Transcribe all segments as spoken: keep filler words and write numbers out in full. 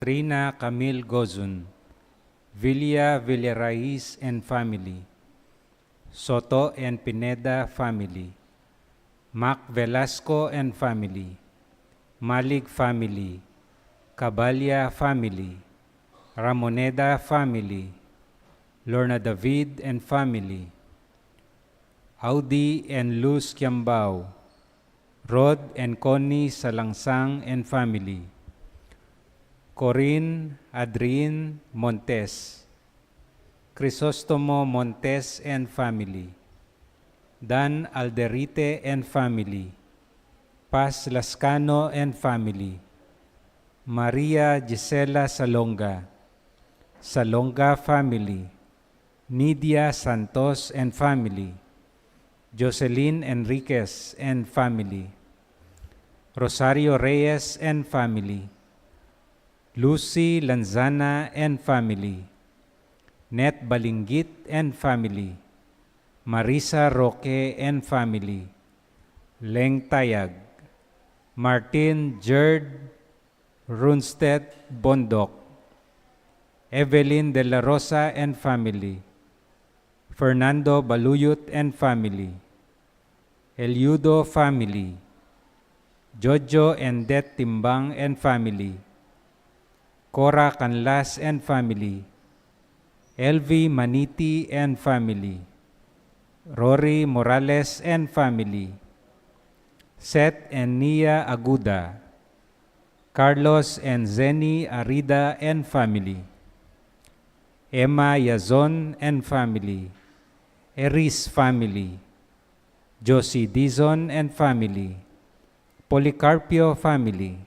Trina Camille Gozun, Villa Villaraiz and family, Soto and Pineda family, Mac Velasco and family, Malig family, Caballa family, Ramoneda family, Lorna David and family, Audi and Luz Kiambao, Rod and Connie Salangsang and family, Corinne Adrian Montes, Crisostomo Montes and family, Dan Alderite and family, Paz Lascano and family, Maria Gisela Salonga, Salonga family, Nidia Santos and family, Jocelyn Enriquez and family, Rosario Reyes and family, Lucy Lanzana and family, Net Balinggit and family, Marisa Roque and family, Leng Tayag, Martin Jerd Runstedt Bondoc, Evelyn de la Rosa and family, Fernando Baluyut and family, Eliudo family, Jojo and Det Timbang and family, Cora Canlas and family, Elvi Maniti and family, Rory Morales and family, Seth and Nia Aguda, Carlos and Zenny Arida and family, Emma Yazon and family, Eris family, Josie Dizon and family, Policarpio family,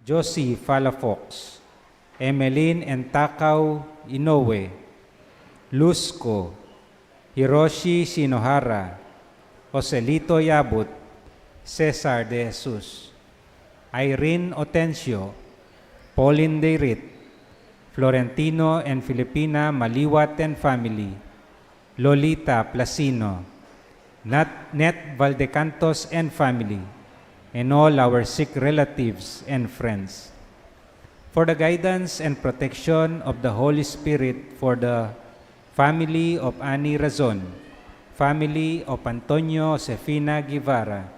Josie Palafox, Emeline Entakaw Inoue, Luzco, Hiroshi Shinohara, Joselito Yabut, Cesar de Jesus, Irene Otencio, Pauline Deirit, Florentino and Filipina Maliwat and family, Lolita Plasino, Nat-, Net Valdecantos and family, and all our sick relatives and friends. For the guidance and protection of the Holy Spirit for the family of Annie Razon, family of Antonio Josefina Guevara,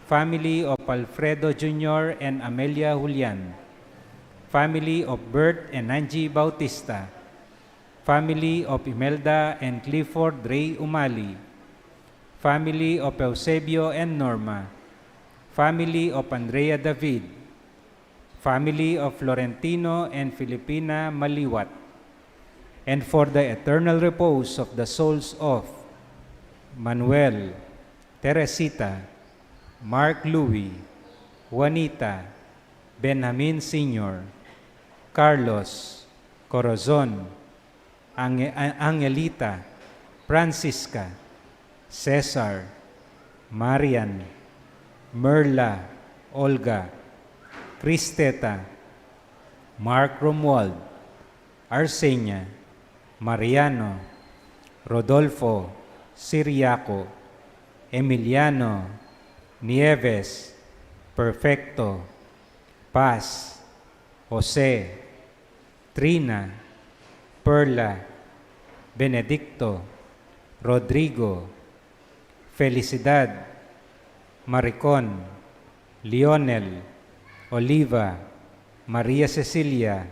family of Alfredo Junior and Amelia Julian, family of Bert and Angie Bautista, Family of Imelda and Clifford Ray Umali. Family of Eusebio and Norma. Family of Andrea David. Family of Florentino and Filipina Maliwat. And for the eternal repose of the souls of Manuel, Teresita, Mark Louis, Juanita, Benjamin Senior, Carlos, Corazon, Ange-, A-, Angelita, Francisca, Cesar, Marian, Merla, Olga, Cristeta, Mark Romuald, Arsenia, Mariano, Rodolfo, Siriaco, Emiliano, Nieves, Perfecto, Paz, Jose, Trina, Perla, Benedicto, Rodrigo, Felicidad, Maricon, Lionel, Oliva, Maria Cecilia,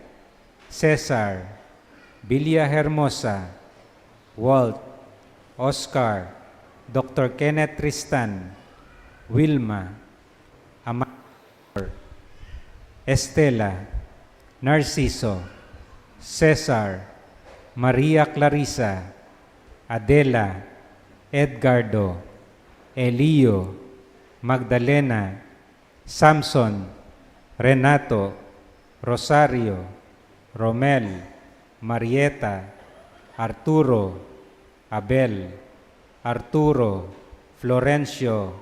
Cesar, Bilia Hermosa, Walt, Oscar, Doctor Kenneth Tristan, Wilma, Ama-, Estela, Narciso, Cesar, Maria Clarissa, Adela, Edgardo, Elio, Magdalena, Samson, Renato, Rosario, Romel, Marieta, Arturo, Abel, Arturo, Florencio,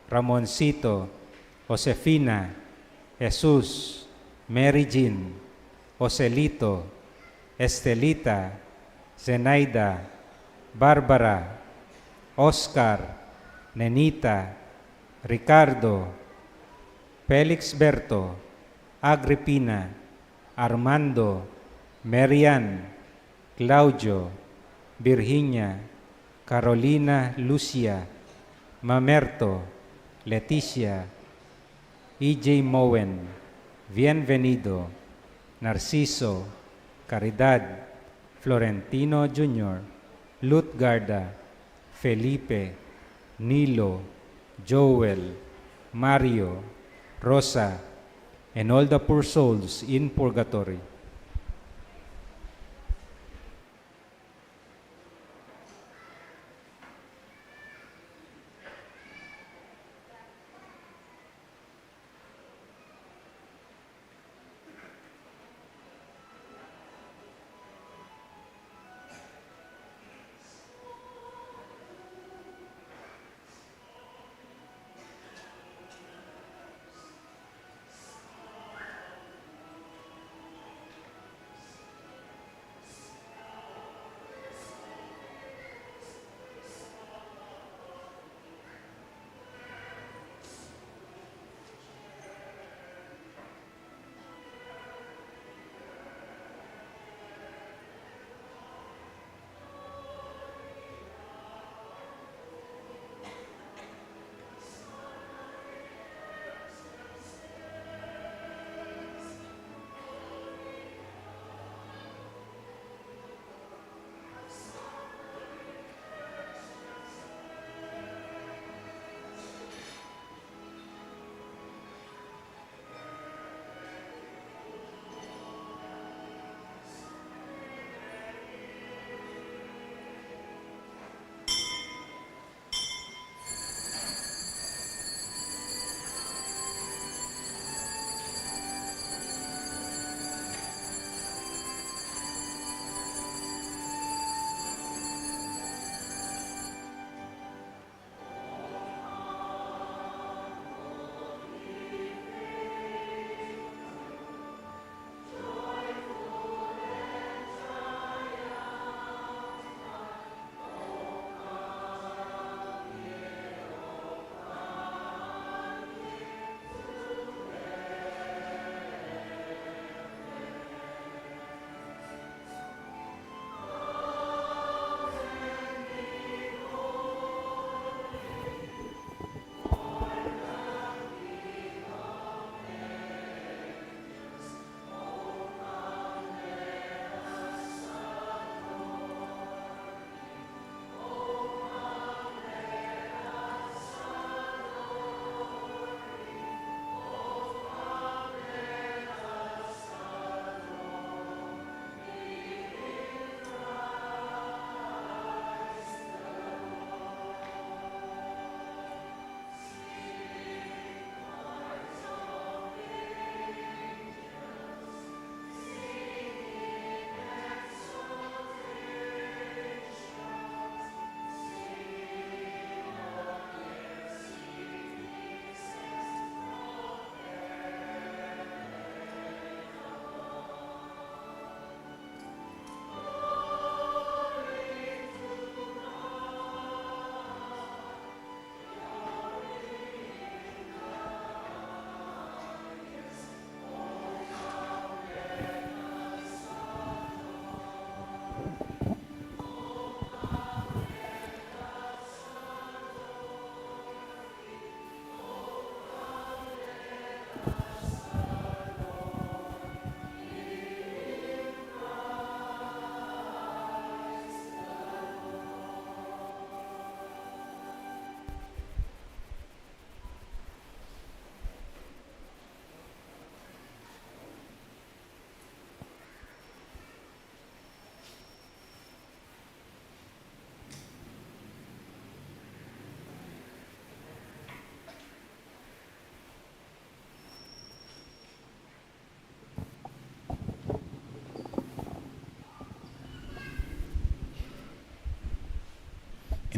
Ramoncito, Josefina, Jesus, Mary Jean, Joselito, Estelita, Zenaida, Barbara, Oscar, Nenita, Ricardo, Felix Berto, Agripina, Armando, Marian, Claudio, Virginia, Carolina, Lucia, Mamerto, Leticia, E J Moen, Bienvenido, Narciso, Caridad, Florentino Junior, Lutgarda, Felipe, Nilo, Joel, Mario, Rosa, and all the poor souls in purgatory.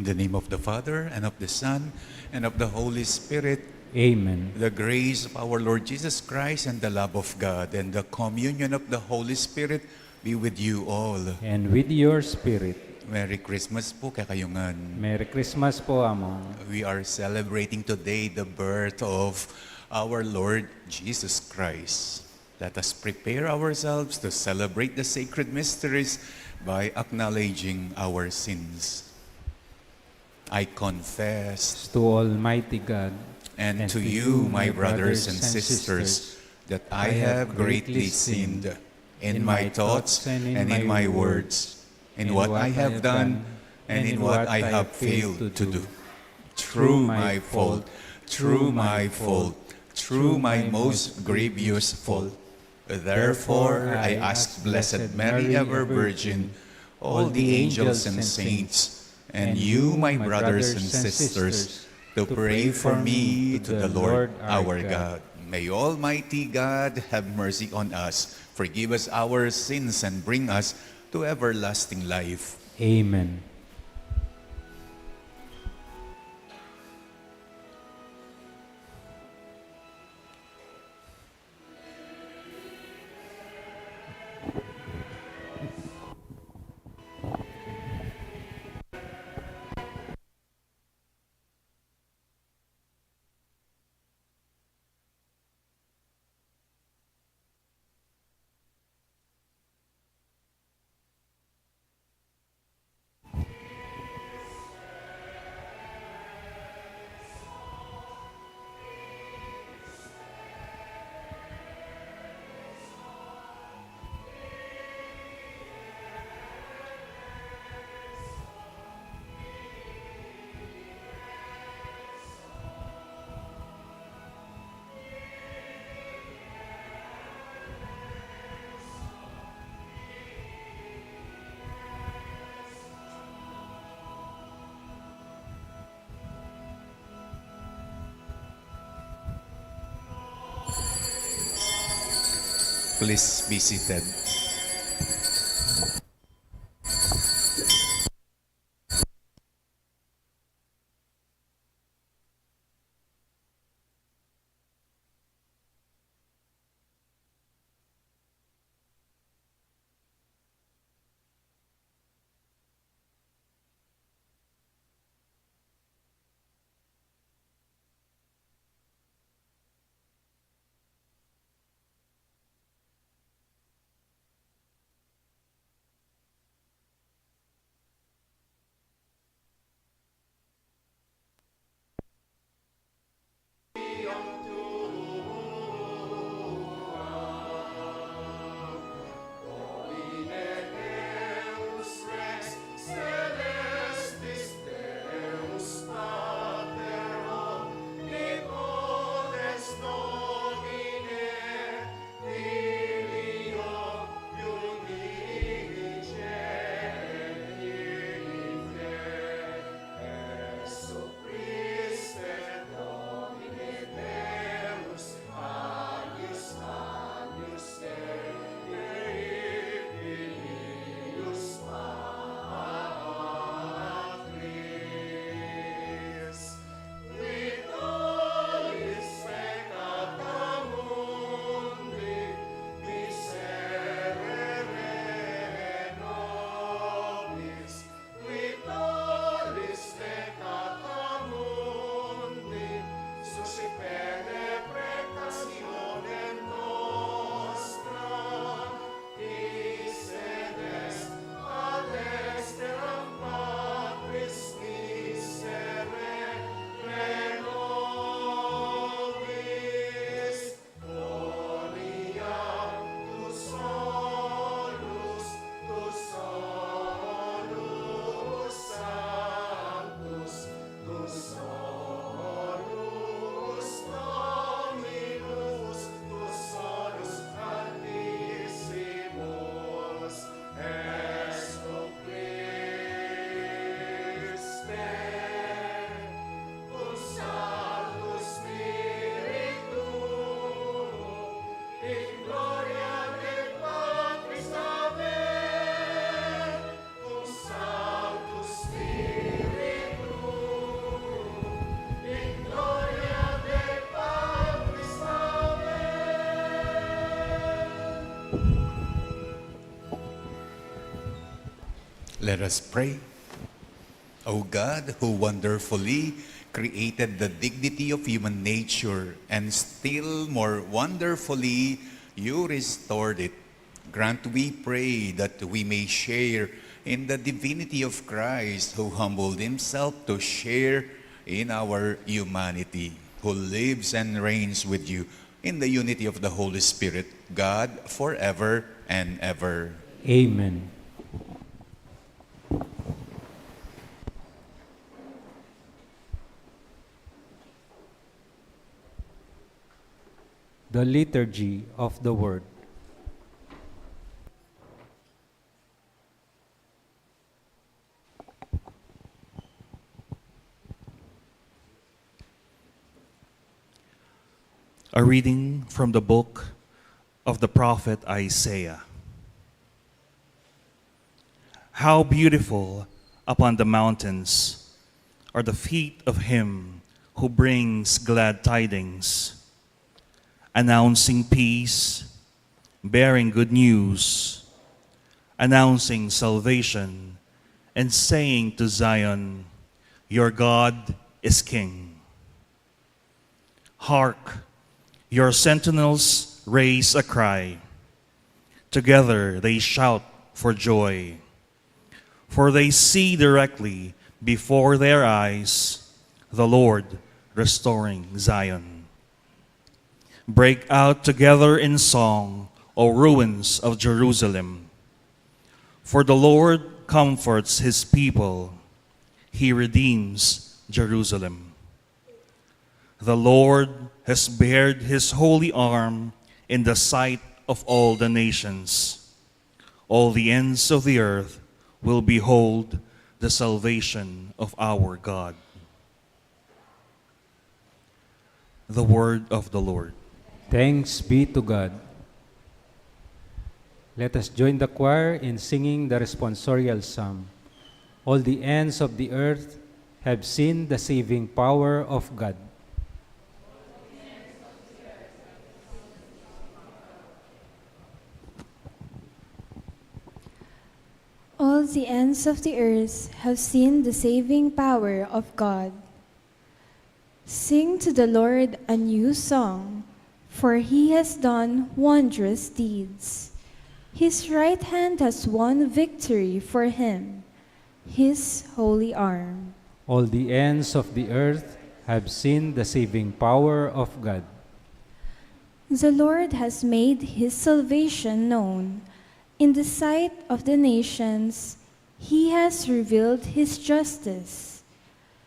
In the name of the Father, and of the Son, and of the Holy Spirit. Amen. The grace of our Lord Jesus Christ, and the love of God, and the communion of the Holy Spirit be with you all. And with your spirit. Merry Christmas po kekayu ngan. Merry Christmas po, Among. We are celebrating today the birth of our Lord Jesus Christ. Let us prepare ourselves to celebrate the sacred mysteries by acknowledging our sins. I confess to Almighty God and to you, my brothers and sisters, that I have greatly sinned in my thoughts and in my words, in what I have done and in what I have failed to do. Through my fault, through my fault, through my most grievous fault. Therefore, I ask Blessed Mary, ever Virgin, all the angels and saints, and you, my brothers and sisters, to pray for me to the Lord our God. May Almighty God have mercy on us, forgive us our sins, and bring us to everlasting life. Amen. Please be seated. Let us pray. O God, who wonderfully created the dignity of human nature, and still more wonderfully you restored it, grant, we pray, that we may share in the divinity of Christ, who humbled himself to share in our humanity, who lives and reigns with you in the unity of the Holy Spirit, God, forever and ever. Amen. The Liturgy of the Word. A reading from the book of the prophet Isaiah. How beautiful upon the mountains are the feet of him who brings glad tidings, announcing peace, bearing good news, announcing salvation, and saying to Zion, "Your God is King." Hark, your sentinels raise a cry. Together they shout for joy, for they see directly before their eyes the Lord restoring Zion. Break out together in song, O ruins of Jerusalem, for the Lord comforts his people. He redeems Jerusalem. The Lord has bared his holy arm in the sight of all the nations. All the ends of the earth will behold the salvation of our God. The word of the Lord. Thanks be to God. Let us join the choir in singing the responsorial psalm. All the ends of the earth have seen the saving power of God. All the ends of the earth have seen the saving power of God. Sing to the Lord a new song, for he has done wondrous deeds. His right hand has won victory for him, his holy arm. All the ends of the earth have seen the saving power of God. The Lord has made his salvation known. In the sight of the nations, he has revealed his justice.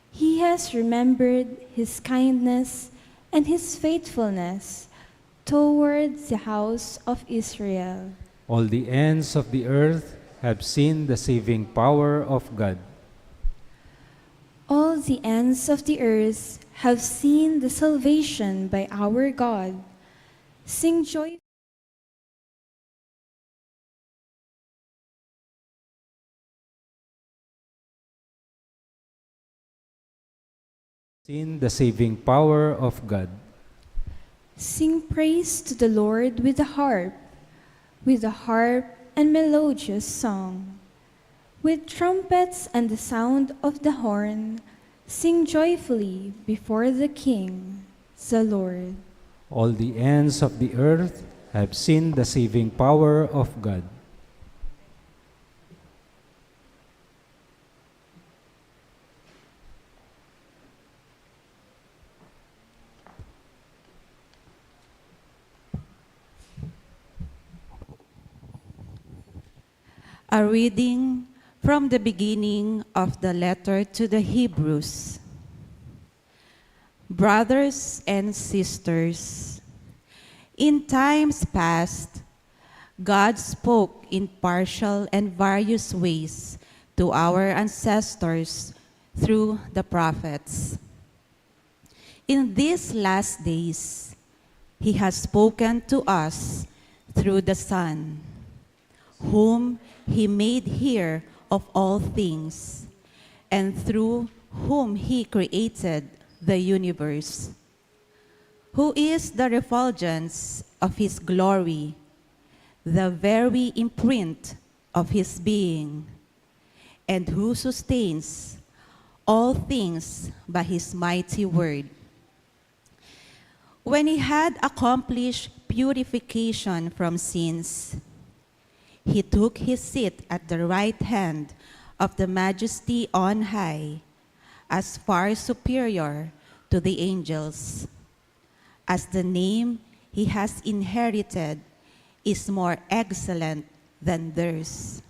He has remembered his kindness and his faithfulness toward the house of Israel. All the ends of the earth have seen the saving power of God. All the ends of the earth have seen the salvation by our God. Sing joy. Seen the saving power of God. Sing praise to the Lord with the harp, with the harp and melodious song, with trumpets and the sound of the horn. Sing joyfully before the King, the Lord. All the ends of the earth have seen the saving power of God. A reading from the beginning of the letter to the Hebrews. Brothers and sisters, in times past, God spoke in partial and various ways to our ancestors through the prophets. In these last days, he has spoken to us through the Son, whom he made heir of all things, and through whom he created the universe, who is the refulgence of his glory, the very imprint of his being, and who sustains all things by his mighty word. When he had accomplished purification from sins, he took his seat at the right hand of the Majesty on high, as far superior to the angels, as the name he has inherited is more excellent than theirs.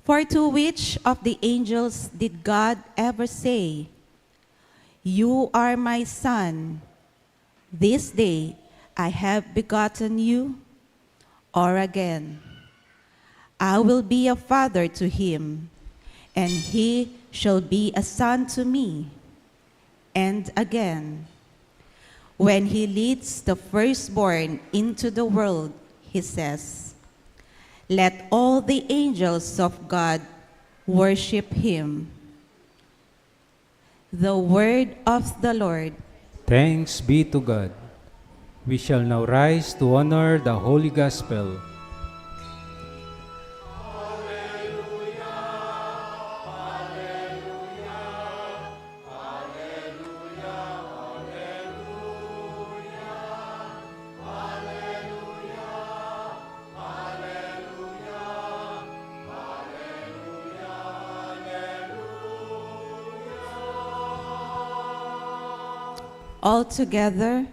For to which of the angels did God ever say, "You are my son, this day I have begotten you"? Or again, "I will be a father to him, and he shall be a son to me"? And again, when he leads the firstborn into the world, he says, "Let all the angels of God worship him." The word of the Lord. Thanks be to God. We shall now rise to honor the Holy Gospel. All together,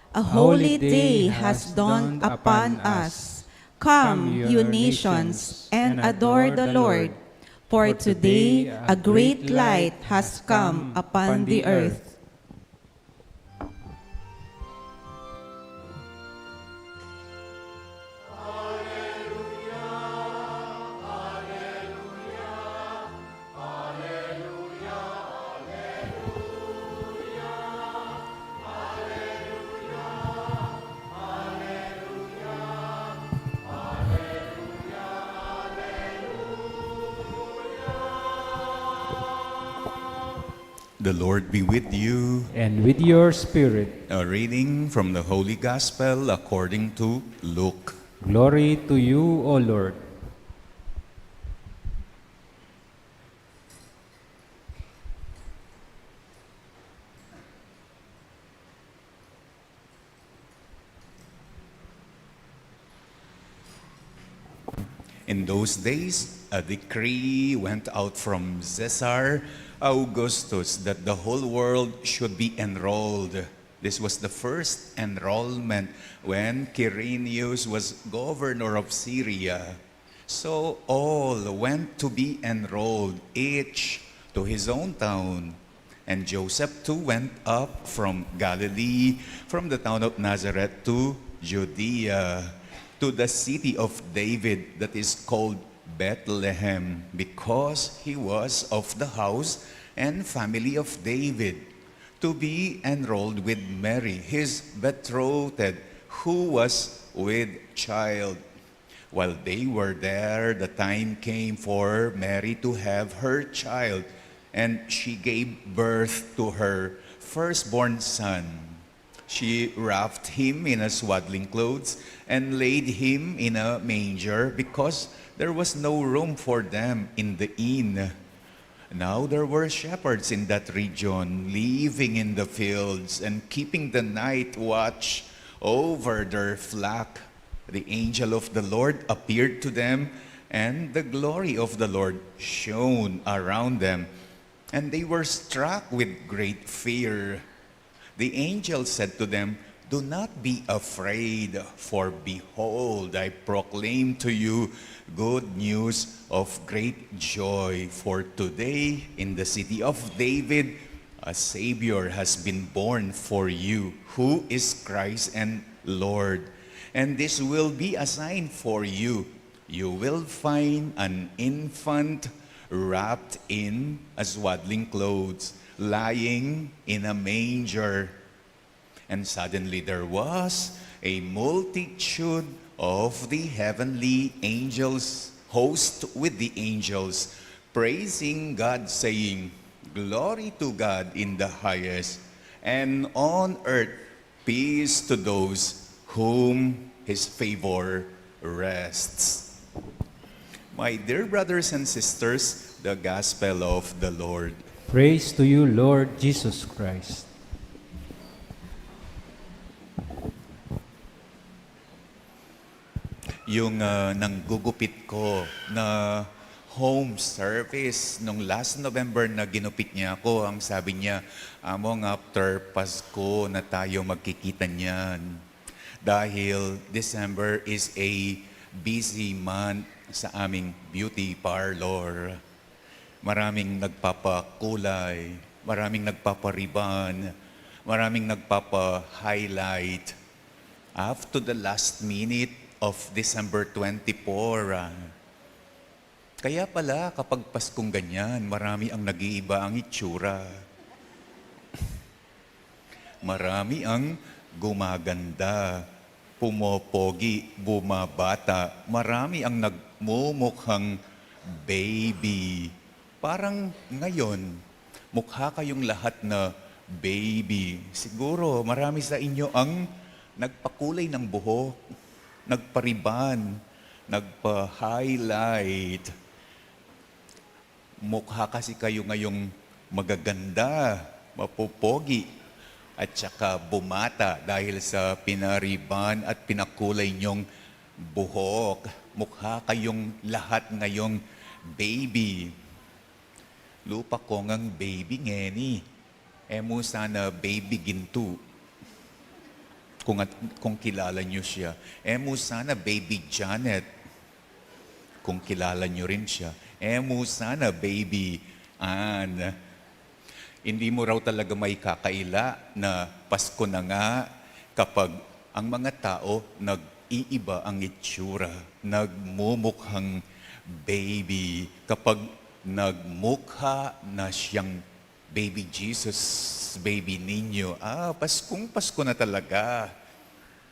a holy day has dawned upon us. Come, you nations, and adore the Lord, for today a great light has come upon the earth. The Lord be with you. And with your spirit. A reading from the Holy Gospel according to Luke. Glory to you, O Lord. In those days, a decree went out from Caesar Augustus that the whole world should be enrolled. This was the first enrollment when Quirinius was governor of Syria. So all went to be enrolled, each to his own town. And Joseph too went up from Galilee, from the town of Nazareth to Judea, to the city of David that is called Bethlehem, because he was of the house and family of David, to be enrolled with Mary, his betrothed, who was with child. While they were there, the time came for Mary to have her child, and she gave birth to her firstborn son. She wrapped him in a swaddling clothes and laid him in a manger, because there was no room for them in the inn. Now there were shepherds in that region, living in the fields and keeping the night watch over their flock. The angel of the Lord appeared to them, and the glory of the Lord shone around them, and they were struck with great fear. The angel said to them, "Do not be afraid, for behold, I proclaim to you good news of great joy. For today, in the city of David, a Savior has been born for you, who is Christ and Lord. And this will be a sign for you: you will find an infant wrapped in a swaddling clothes, lying in a manger." And suddenly there was a multitude of the heavenly angels, host with the angels, praising God, saying, "Glory to God in the highest, and on earth peace to those whom his favor rests." My dear brothers and sisters, the gospel of the Lord. Praise to you, Lord Jesus Christ. Yung ah, nanggugupit ko na home service nung last November na ginupit niya ako, ang sabi niya, "Among, after Pasko na tayo magkikita niyan. Dahil December is a busy month sa aming beauty parlor. Maraming nagpapakulay, maraming nagpapariban, maraming nagpapa-highlight." Up to the last minute of December twenty-four, ah. Kaya pala, kapag Paskong ganyan, marami ang nag-iiba ang itsura. Marami ang gumaganda, pumopogi, bumabata. Marami ang nagmumukhang baby. Parang ngayon, mukha kayong lahat na baby. Siguro marami sa inyo ang nagpakulay ng buhok, nagpariban, nagpa-highlight. Mukha kasi kayo ngayong magaganda, mapupogi, at saka bumata dahil sa pinariban at pinakulay niyong buhok. Mukha kayong lahat ngayong baby. Lupa ko ngang baby ngeni. E mu sana baby Gintu. Kung, at, kung kilala niyo siya. E mu sana baby Janet. Kung kilala niyo rin siya. E mu sana baby Ann. Hindi mo raw talaga maikakaila na Pasko na nga kapag ang mga tao nag-iiba ang itsura, nagmumukhang baby, kapag nagmukha na siyang baby Jesus, baby ninyo. Ah, Paskong Pasko na talaga.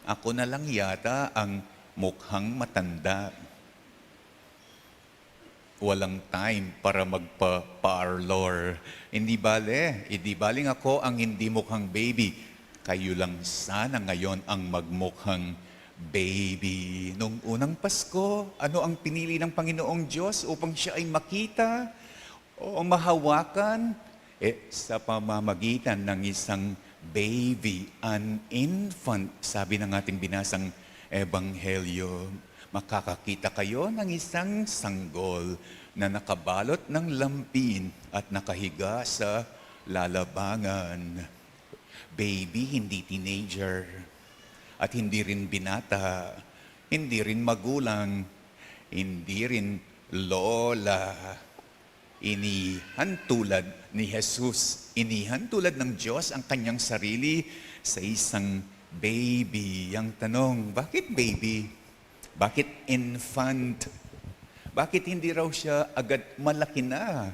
Ako na lang yata ang mukhang matanda. Walang time para magpa-parlor. Hindi bale, hindi baling ako ang hindi mukhang baby. Kayo lang sana ngayon ang magmukhang baby. Nung unang Pasko, ano ang pinili ng Panginoong Diyos upang siya ay makita o mahawakan? E, sa pamamagitan ng isang baby, an infant, sabi ng ating binasang ebanghelyo. Makakakita kayo ng isang sanggol na nakabalot ng lampin at nakahiga sa lalabangan. Baby, hindi teenager. At hindi rin binata. Hindi rin magulang. Hindi rin lola. Inihan tulad ni Jesus, inihan tulad ng Diyos ang kanyang sarili sa isang baby. Ang tanong, bakit baby? Bakit infant? Bakit hindi raw siya agad malaki na?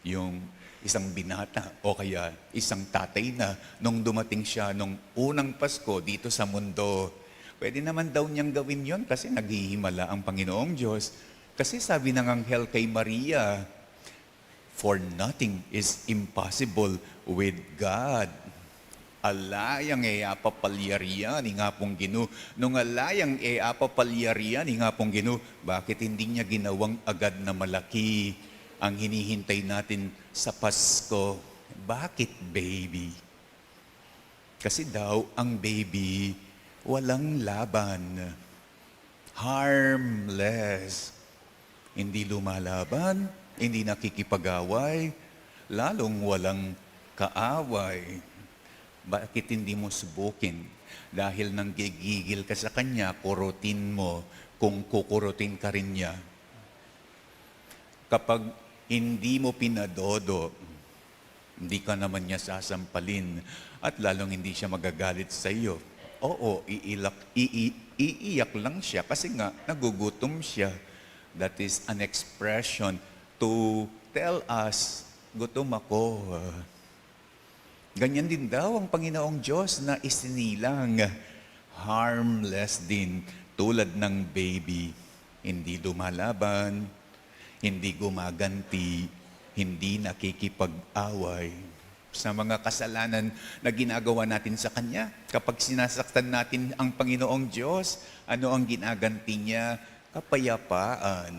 Yung isang binata o kaya isang tatay na nung dumating siya nung unang Pasko dito sa mundo. Pwede naman daw niyang gawin yon kasi naghihimala ang Panginoong Diyos. Kasi sabi ng anghel kay Maria, "For nothing is impossible with God." Ala yang e apapalyarian ing Apung Ginu. Nung ala yang e apapalyarian ing Apung Ginu, bakit hindi niya ginawang agad na malaki ang hinihintay natin sa Pasko? Bakit baby? Kasi daw ang baby walang laban. Harmless. Hindi lumalaban, hindi nakikipag-away, lalong walang kaaway. Bakit hindi mo subukin? Dahil nanggigigil ka sa kanya, kurutin mo kung kukurutin ka rin niya. Kapag hindi mo pinadodo, hindi ka naman niya sasampalin at lalong hindi siya magagalit sa iyo. Oo, iilak, ii, iiyak lang siya kasi nga nagugutom siya. That is an expression to tell us, "Gutom ako." Ganyan din daw ang Panginoong Diyos na isinilang. Harmless din, tulad ng baby. Hindi lumalaban, hindi gumaganti, hindi nakikipag-away. Sa mga kasalanan na ginagawa natin sa Kanya, kapag sinasaktan natin ang Panginoong Diyos, ano ang ginaganti niya? Kapayapaan.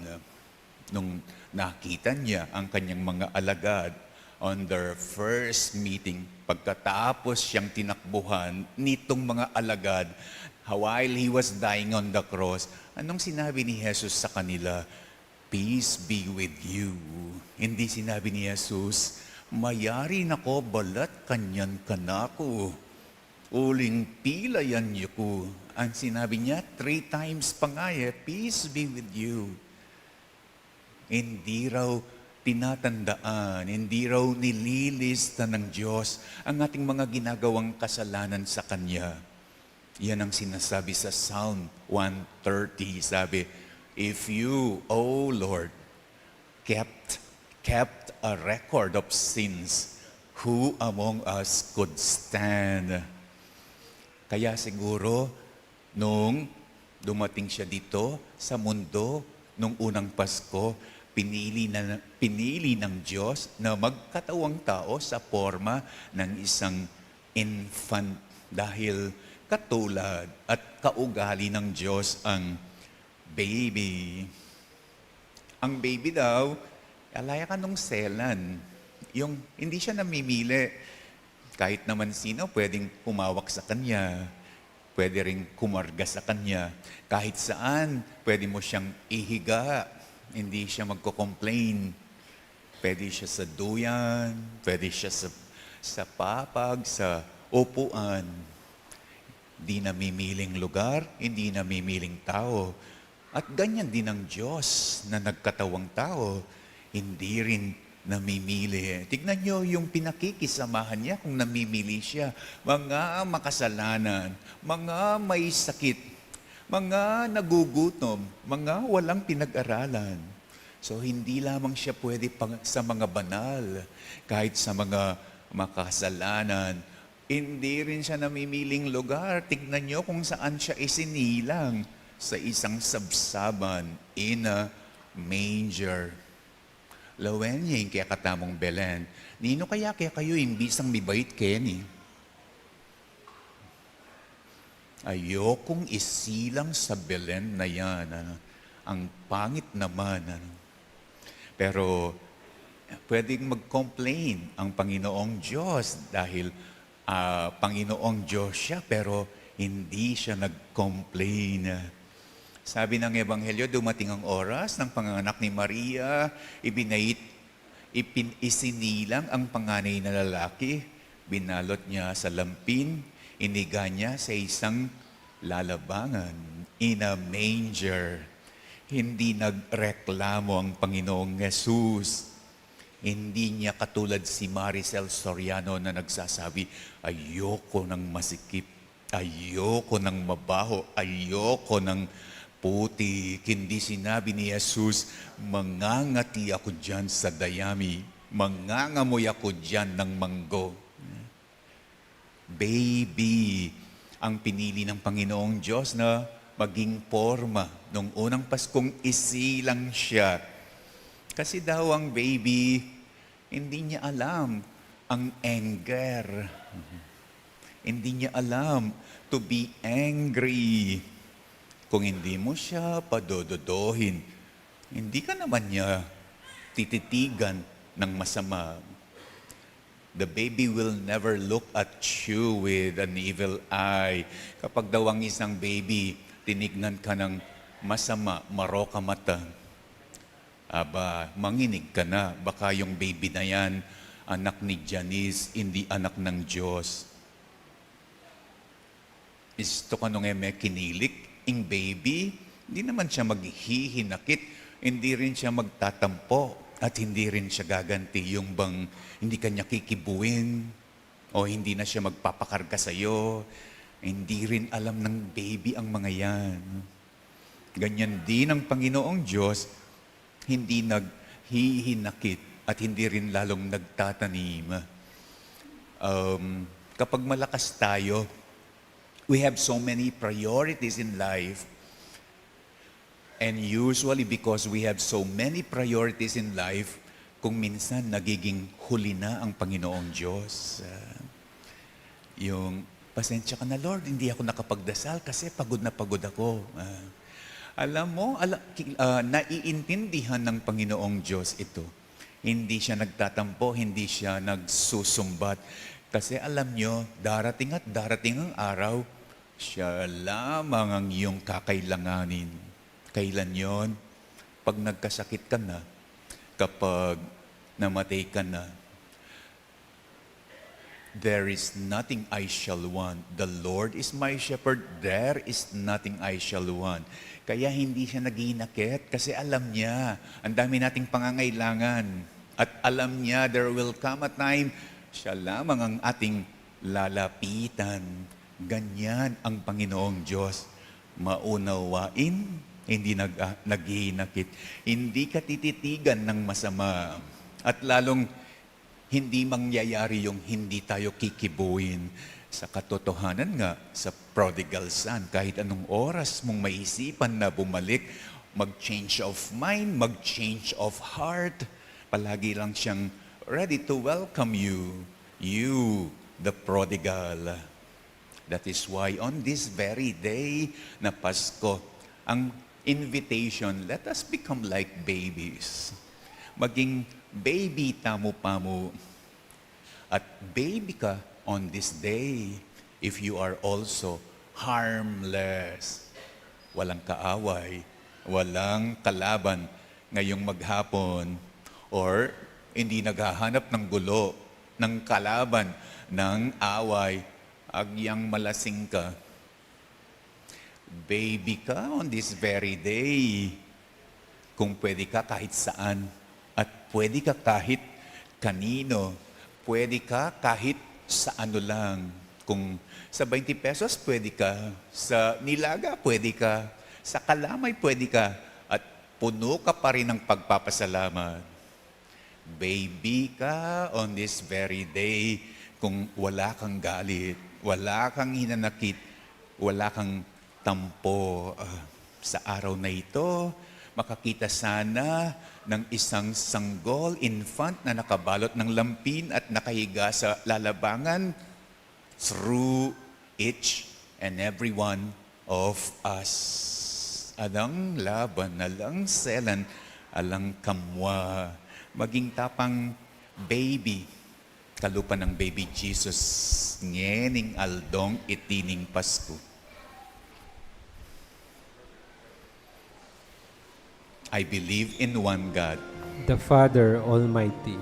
Nung nakita niya ang kanyang mga alagad on their first meeting, pagkatapos siyang tinakbuhan nitong mga alagad, while he was dying on the cross, anong sinabi ni Jesus sa kanila? "Peace be with you." Hindi sinabi ni Jesus, "Mayari na ko balat kanyan kanaku. Uling pilayan yu ku." Ang sinabi niya, three times pa nga eh, "Peace be with you." Hindi raw tinatandaan, hindi raw nililista ng Diyos ang ating mga ginagawang kasalanan sa Kanya. Yan ang sinasabi sa Psalm one thirty. Sabi, "If you, O Lord, kept, kept a record of sins, who among us could stand?" Kaya siguro, nung dumating siya dito sa mundo, nung unang Pasko, pinili, na, pinili ng Diyos na magkatawang tao sa porma ng isang infant dahil katulad at kaugali ng Diyos ang baby. Ang baby daw, alaya ka nung selan. Yung hindi siya namimili. Kahit naman sino, pwedeng humawak sa kanya. Pwede ring kumarga sa kanya. Kahit saan, pwede mo siyang ihiga. Hindi siya magko-complain. Pwede siya sa duyan, pwede siya sa, sa papag, sa upuan. Di namimiling lugar, hindi namimiling tao. At ganyan din ang Diyos na nagkatawang tao, hindi rin namimili. Tignan niyo yung pinakikisamahan niya kung namimili siya. Mga makasalanan, mga may sakit, mga nagugutom, mga walang pinag-aralan. So, hindi lamang siya pwede pang-, sa mga banal, kahit sa mga makasalanan. Hindi rin siya namimiling lugar. Tignan niyo kung saan siya isinilang, sa isang sabsaban, in a manger. Lawen ye ing kekatamung Belen. Ninu kaya kekayu ing bisang mibait keni? Ayokong isilang sa Belen na yan, ano? Ang pangit naman, ano? Pero pwedeng mag-complain ang Panginoong Diyos dahil, ah, Panginoong Diyos siya, pero hindi siya nag-complain. Sabi ng Ebanghelyo, dumating ang oras ng panganganak ni Maria, ibinait, ipin-, isinilang ang panganay na lalaki, binalot niya sa lampin, iniga niya sa isang lalabangan, in a manger. Hindi nagreklamo ang Panginoong Jesus. Hindi niya katulad si Maricel Soriano na nagsasabi, "Ayoko ng masikip, ayoko ng mabaho, ayoko ng putik." Hindi sinabi ni Jesus, "Mangangati ako diyan sa dayami, mangangamoy ako diyan ng manggo." Baby ang pinili ng Panginoong Diyos na maging porma nung unang Paskong isilang siya. Kasi daw ang baby, hindi niya alam ang anger. Hindi niya alam to be angry. Kung hindi mo siya padododohin, hindi ka naman niya tititigan ng masama. The baby will never look at you with an evil eye. Kapag daw ang isang baby, tinignan ka ng masama, maroka mata, aba, manginig ka na. Baka yung baby na yan, anak ni Janice, hindi anak ng Diyos. Isto ka nung e me kinilik, ing baby, hindi naman siya maghihinakit, hindi rin siya magtatampo, at hindi rin siya gaganti yung bang hindi ka niya kikibuin, o hindi na siya magpapakarga sa'yo. Hindi rin alam ng baby ang mga yan. Ganyan din ang Panginoong Diyos, hindi naghihinakit at hindi rin lalong nagtatanim. Um, kapag malakas tayo, we have so many priorities in life. And usually, because we have so many priorities in life, kung minsan nagiging huli na ang Panginoong Diyos. Ah, yung, "Pasensya ka na, Lord, hindi ako nakapagdasal kasi pagod na pagod ako." Ah, Alam mo, ala-, ki-, ah, naiintindihan ng Panginoong Diyos ito. Hindi siya nagtatampo, hindi siya nagsusumbat. Kasi alam niyo, darating at darating ang araw, siya lamang ang iyong kakailanganin. Kailan yon? Pag nagkasakit ka na, kapag namatay ka na. "There is nothing I shall want. The Lord is my shepherd. There is nothing I shall want." Kaya hindi siya naghihinakit kasi alam niya, ang dami nating pangangailangan. At alam niya, there will come a time, siya lamang ang ating lalapitan. Ganyan ang Panginoong Diyos. Maunawain, hindi nag-, naghihinakit, hindi katititigan ng masama. At lalong hindi mangyayari yung hindi tayo kikibuin. Sa katotohanan nga, sa prodigal son, kahit anong oras mong maisipan na bumalik, mag-change of mind, mag-change of heart, palagi lang siyang ready to welcome you, you, the prodigal. That is why on this very day na Pasko, ang invitation, let us become like babies. Maging baby tamu pamu. At baby ka on this day if you are also harmless. Walang kaaway, walang kalaban ngayong maghapon, or hindi naghahanap ng gulo, ng kalaban, ng away, agyang malasing ka. Baby ka on this very day. Kung pwede ka kahit saan, at pwede ka kahit kanino, pwede ka kahit sa ano lang. Kung sa twenty pesos, pwede ka. Sa nilaga, pwede ka. Sa kalamay, pwede ka. At puno ka pa rin ng pagpapasalamat. Baby ka on this very day kung wala kang galit, wala kang hinanakit, wala kang tampo. Ah, sa araw na ito, makakita sana ng isang sanggol, infant na nakabalot ng lampin at nakahiga sa lalabangan, through each and every one of us. Alang laban, alang selan, alang kamwa. Maging tapang baby, kalupa ng baby Jesus, ngening aldong iti ning Pasko. I believe in one God. The Father Almighty.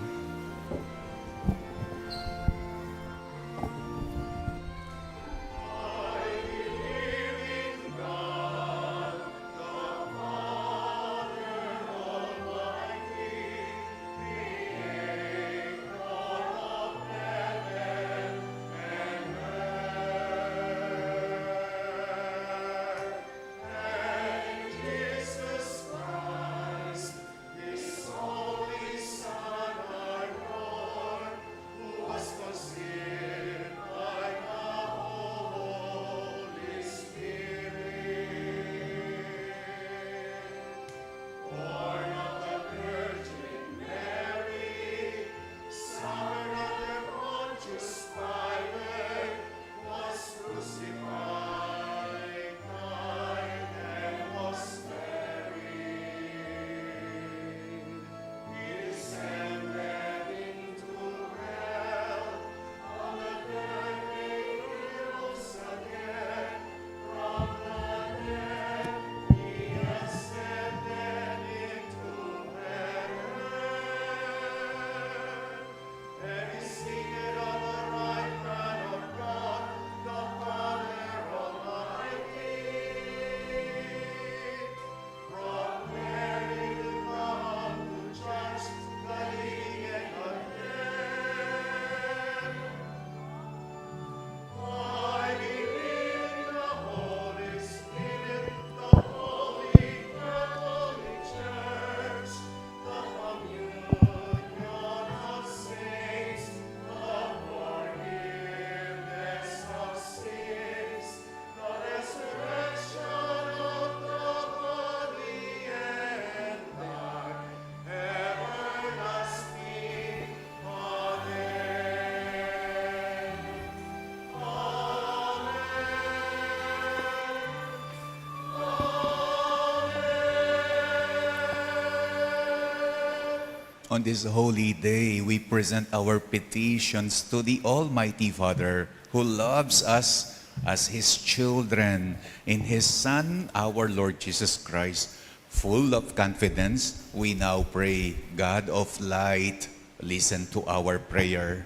On this holy day, we present our petitions to the Almighty Father, who loves us as his children. In his Son, our Lord Jesus Christ, full of confidence, we now pray, God of light, listen to our prayer.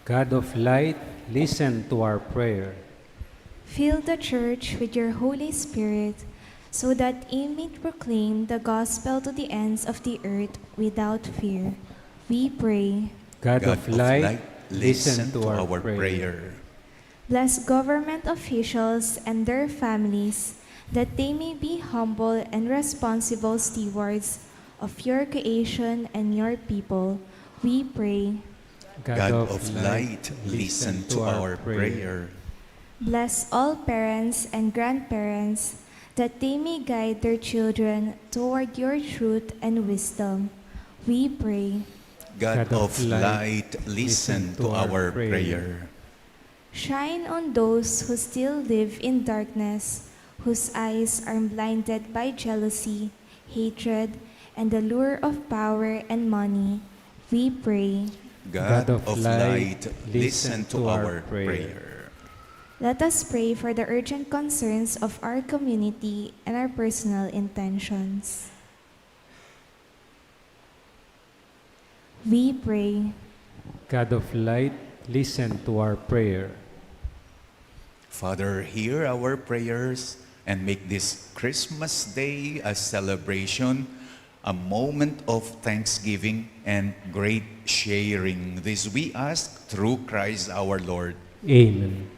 God of light, listen to our prayer. Fill the Church with your Holy Spirit, so that it may proclaim the gospel to the ends of the earth without fear. We pray. God of light, listen to our prayer. Bless government officials and their families, that they may be humble and responsible stewards of your creation and your people. We pray. God of light, listen to our prayer. Bless all parents and grandparents, that they may guide their children toward your truth and wisdom. We pray. God of light, listen to our prayer. Shine on those who still live in darkness, whose eyes are blinded by jealousy, hatred, and the lure of power and money. We pray. God of light, listen to our prayer. Let us pray for the urgent concerns of our community and our personal intentions. We pray. God of light, listen to our prayer. Father, hear our prayers and make this Christmas day a celebration, a moment of thanksgiving and great sharing. This we ask through Christ our Lord. Amen.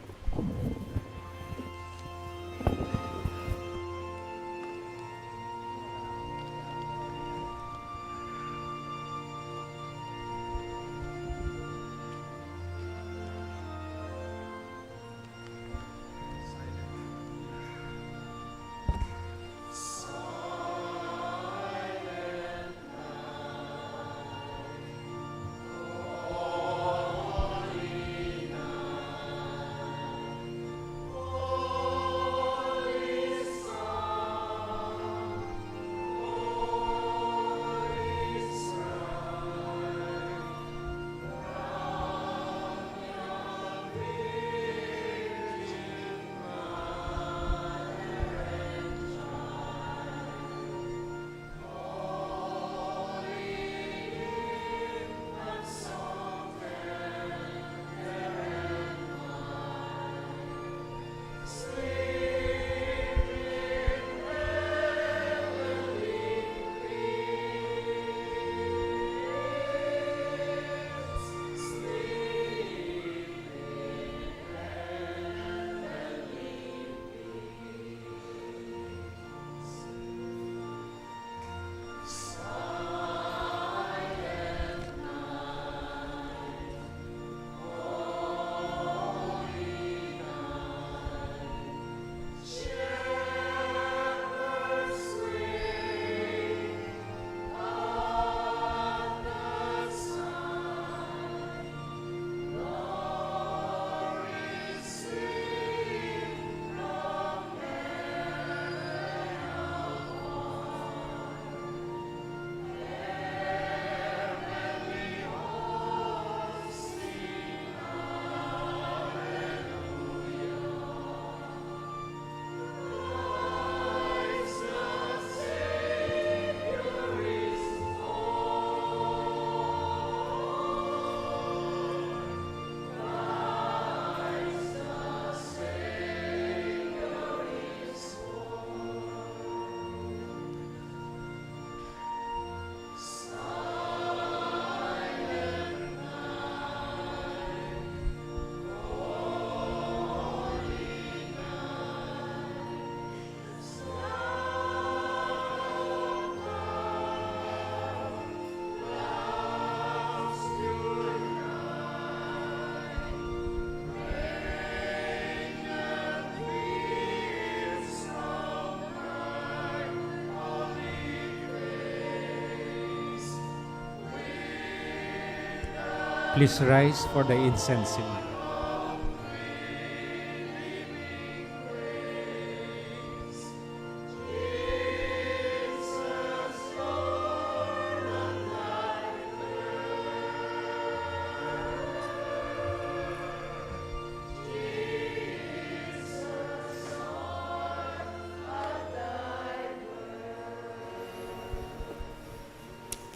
Please rise for the incense.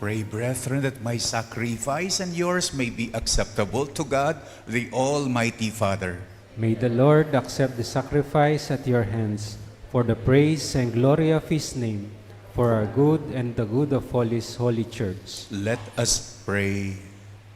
Pray, brethren, that my sacrifice and yours may be acceptable to God, the Almighty Father. May the Lord accept the sacrifice at your hands for the praise and glory of his name, for our good and the good of all his holy church. Let us pray.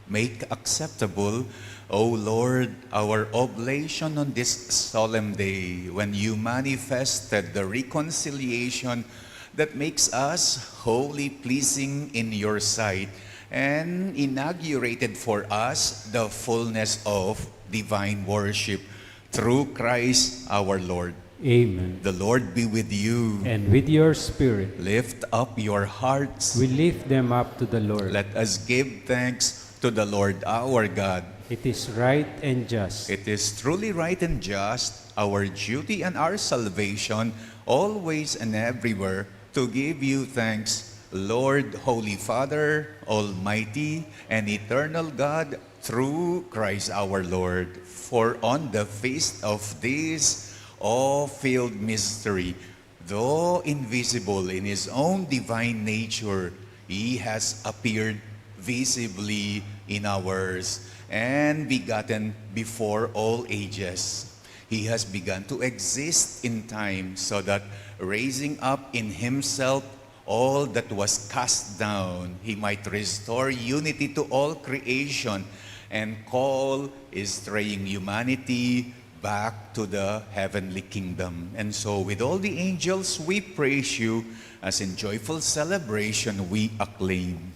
Make acceptable, O Lord, our oblation on this solemn day, when you manifested the reconciliation that makes us wholly pleasing in your sight, and inaugurated for us the fullness of divine worship through Christ our Lord. Amen. The Lord be with you. And with your spirit. Lift up your hearts. We lift them up to the Lord. Let us give thanks to the Lord our God. It is right and just. It is truly right and just, our duty and our salvation, always and everywhere, to give you thanks, Lord, Holy Father, Almighty and eternal God, through Christ our Lord. For on the feast of this awe-filled mystery, though invisible in his own divine nature, he has appeared visibly in ours and begotten before all ages. He has begun to exist in time, so that, raising up in himself all that was cast down, he might restore unity to all creation and call straying humanity back to the heavenly kingdom. And so, with all the angels, we praise you, as in joyful celebration we acclaim.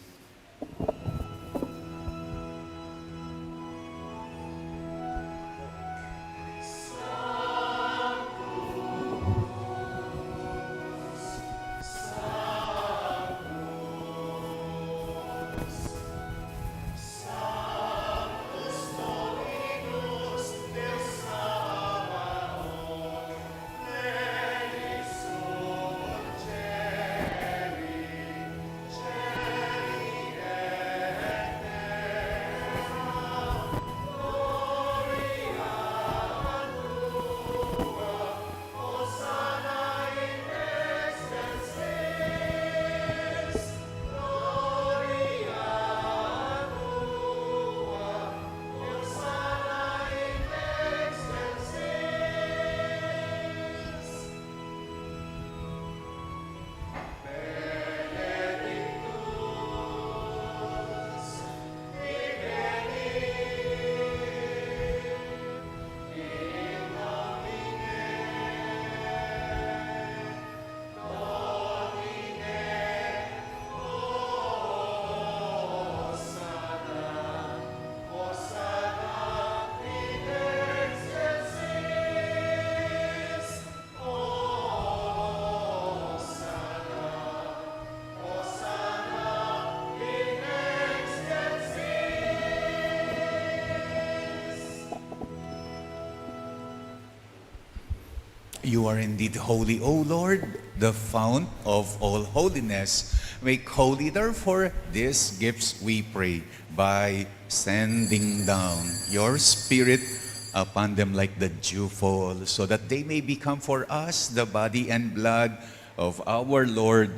You are indeed holy, O Lord, the fount of all holiness. Make holy, therefore, these gifts, we pray, by sending down your Spirit upon them like the dewfall, so that they may become for us the body and blood of our Lord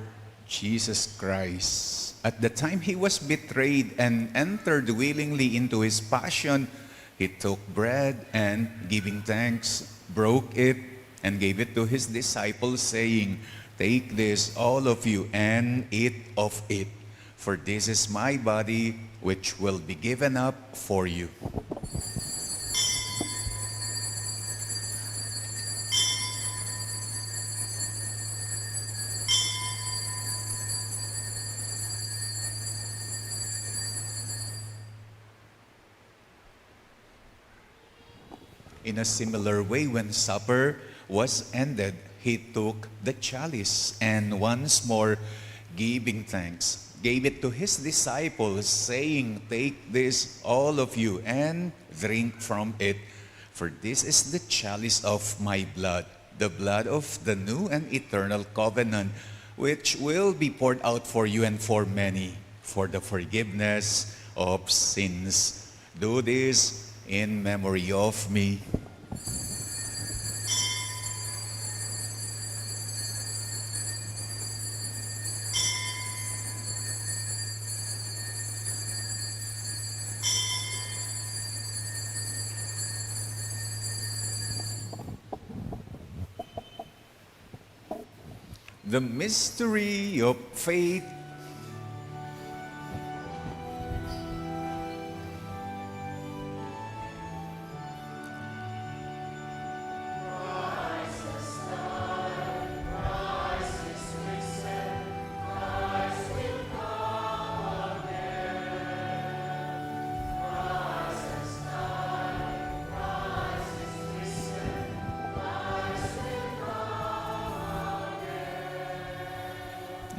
Jesus Christ. At the time he was betrayed and entered willingly into his passion, he took bread and, giving thanks, broke it and gave it to his disciples, saying, "Take this, all of you, and eat of it, for this is my body, which will be given up for you." In a similar way, when supper was ended, he took the chalice and, once more giving thanks, gave it to his disciples, saying, "Take this, all of you, and drink from it, for this is the chalice of my blood, the blood of the new and eternal covenant, which will be poured out for you and for many for the forgiveness of sins. Do this in memory of me." The mystery of faith.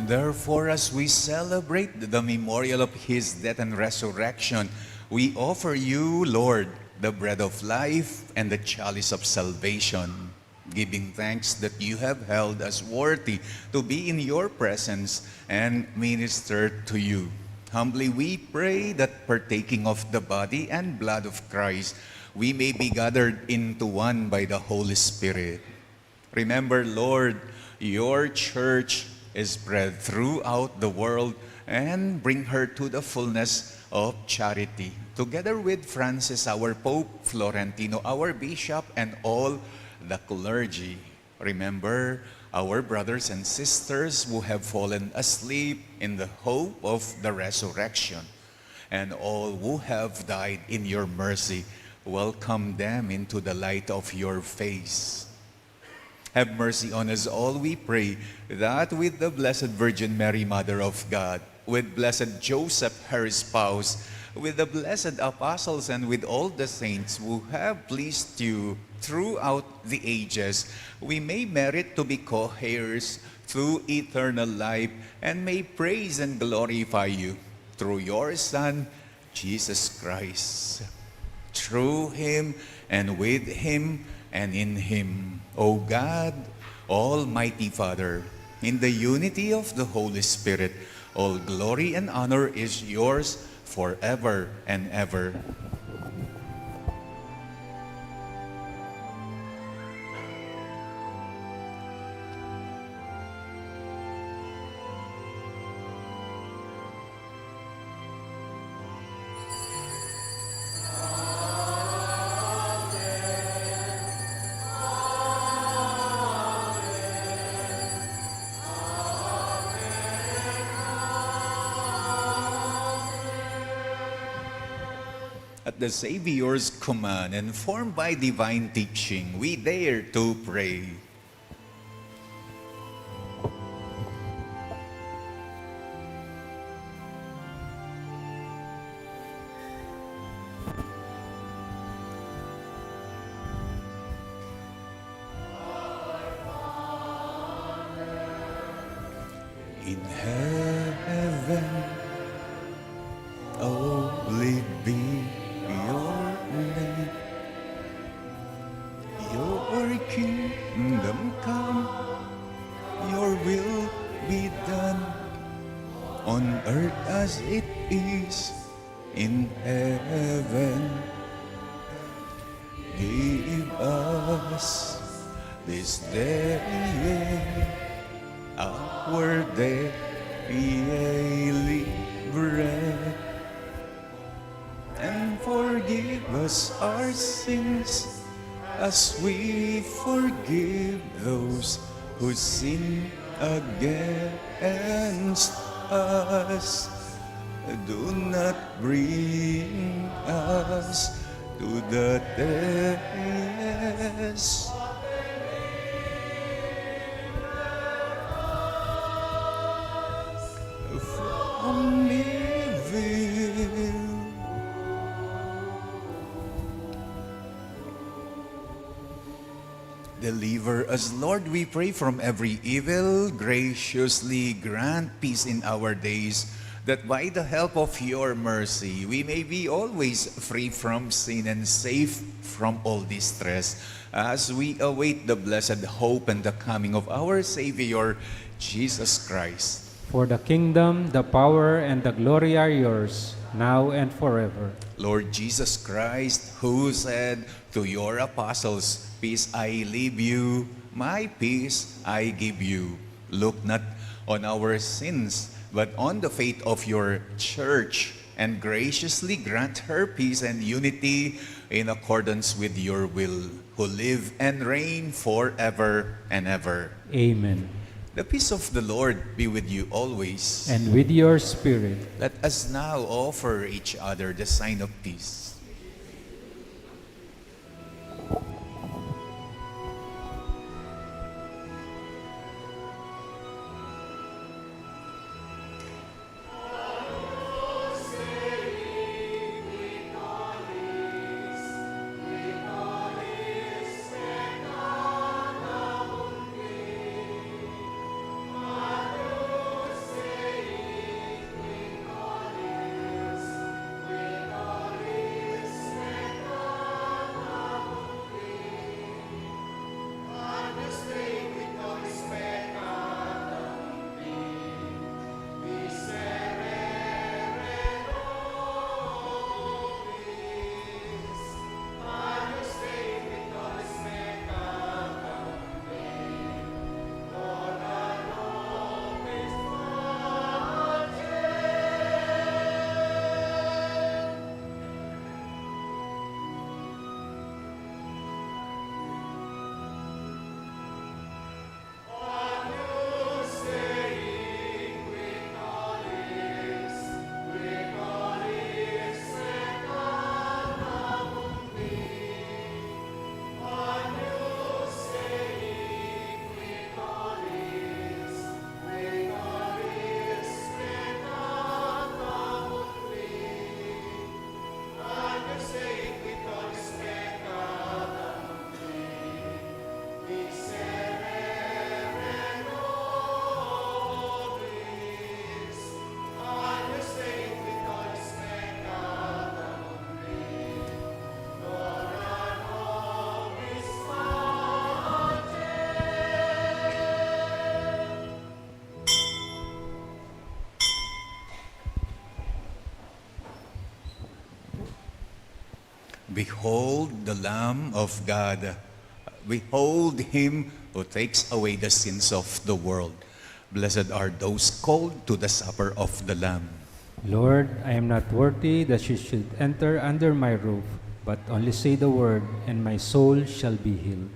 Therefore, as we celebrate the memorial of his death and resurrection, we offer you, Lord, the bread of life and the chalice of salvation, giving thanks that you have held us worthy to be in your presence and minister to you. Humbly we pray that, partaking of the body and blood of Christ, we may be gathered into one by the Holy Spirit. Remember, Lord, your church is spread throughout the world, and bring her to the fullness of charity, together with Francis, our Pope, Florentino, our Bishop, and all the clergy. Remember our brothers and sisters who have fallen asleep in the hope of the resurrection, and all who have died in your mercy. Welcome them into the light of your face. Have mercy on us all, we pray, that with the Blessed Virgin Mary, Mother of God, with Blessed Joseph, her spouse, with the blessed apostles, and with all the saints who have pleased you throughout the ages, we may merit to be co-heirs through eternal life, and may praise and glorify you through your Son, Jesus Christ. Through him, and with him, and in him, O God, Almighty Father, in the unity of the Holy Spirit, all glory and honor is yours forever and ever. At the Savior's command, informed by divine teaching, we dare to pray. In heaven, holy be your name. Your kingdom come, your will be done on earth as it is in heaven. Give us this day our daily bread, and forgive us our sins as we forgive those who sin against us. Do not bring us to the test, from evil. Deliver us, Lord, we pray, from every evil. Graciously grant peace in our days, that by the help of your mercy we may be always free from sin and safe from all distress, as we await the blessed hope and the coming of our Savior, Jesus Christ. For the kingdom, the power, and the glory are yours, now and forever. Lord Jesus Christ, who said to your apostles, "Peace I leave you, my peace I give you," look not on our sins, but on the faith of your church, and graciously grant her peace and unity in accordance with your will, who live and reign forever and ever. Amen. The peace of the Lord be with you always. And with your spirit. Let us now offer each other the sign of peace. Behold the Lamb of God. Behold him who takes away the sins of the world. Blessed are those called to the supper of the Lamb. Lord, I am not worthy that you should enter under my roof, but only say the word, and my soul shall be healed.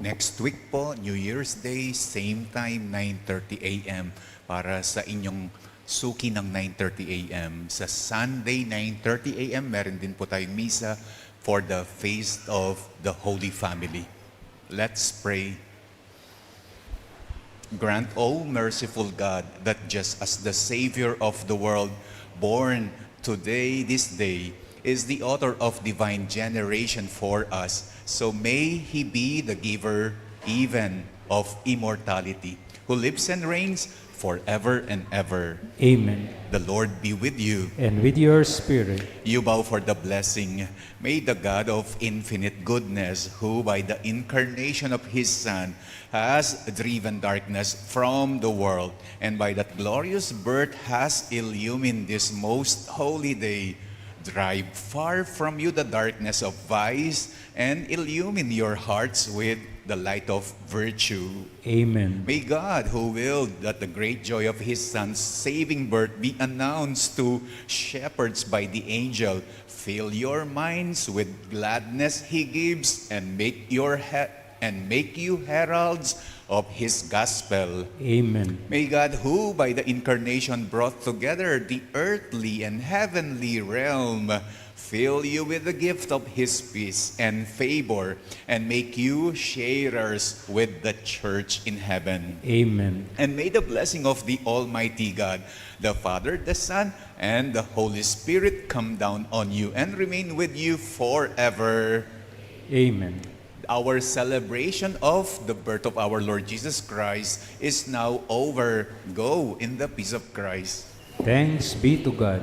Next week po, New Year's Day, same time, nine thirty a m para sa inyong suki ng nine thirty a m. Sa Sunday, nine thirty a m, meron din po tayong misa for the Feast of the Holy Family. Let's pray. Grant, O merciful God, that just as the Savior of the world, born today, this day, is the author of divine generation for us, so may he be the giver even of immortality, who lives and reigns forever and ever. Amen. The Lord be with you. And with your spirit. You bow for the blessing. May the God of infinite goodness, who by the incarnation of his Son has driven darkness from the world, and by that glorious birth has illumined this most holy day, drive far from you the darkness of vice and illumine your hearts with the light of virtue. Amen. May God, who willed that the great joy of his Son's saving birth be announced to shepherds by the angel, fill your minds with gladness he gives and make your he- and make you heralds of his gospel. Amen. May God, who by the incarnation brought together the earthly and heavenly realm, fill you with the gift of his peace and favor, and make you sharers with the church in heaven. Amen. And may the blessing of the Almighty God, the Father, the Son, and the Holy Spirit come down on you and remain with you forever. Amen. Our celebration of the birth of our Lord Jesus Christ is now over. Go in the peace of Christ. Thanks be to God.